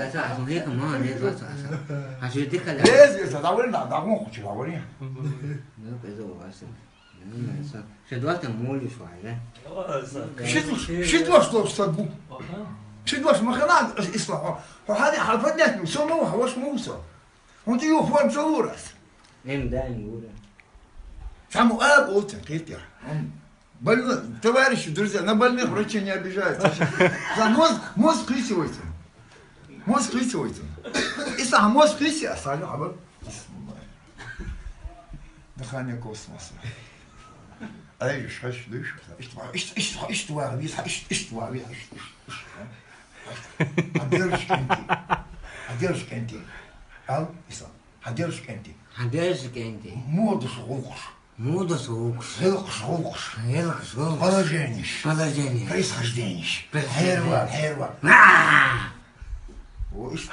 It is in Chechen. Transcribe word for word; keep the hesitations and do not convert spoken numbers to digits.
Аса, аса, хи, ма, не, аса, аса. А что ты, Коля? Лезь, лезь, давай на, давай, хочу, давай. Ну, пойду, Вася. Ну, аса. Что, давай там молишь, вай, да? Шит, шит ваш лов сагу. Шит ваш махана, исла. Хо, хо, хали, хал поднять, ну, всё, ну, хаваш муса. Он ты его форм целурас. Эм, да, не буду. Саму, а, вот, Петя. Он больно, товарищи, друзья, на больных врачи не обижаются. За мозг, мозг писывайте. Мозг писывайте. Исла, мозг писи, а сами, а вот. Дыхание космоса. Ай, шаш, дыш, ишт ва, ишт, ишт ва, ишт ва, ишт, ишт ва, ишт, ишт, ишт. Поддержка энти. Поддержка энти. Ал, Исла. Поддержка энти. Поддержка энти. Модус гукш. Модус гукш. Гелкш гукш. Гелкш гукш. Положениш. Положение. Происхождениш. Происхождение. Херва, херва. А! О, ишт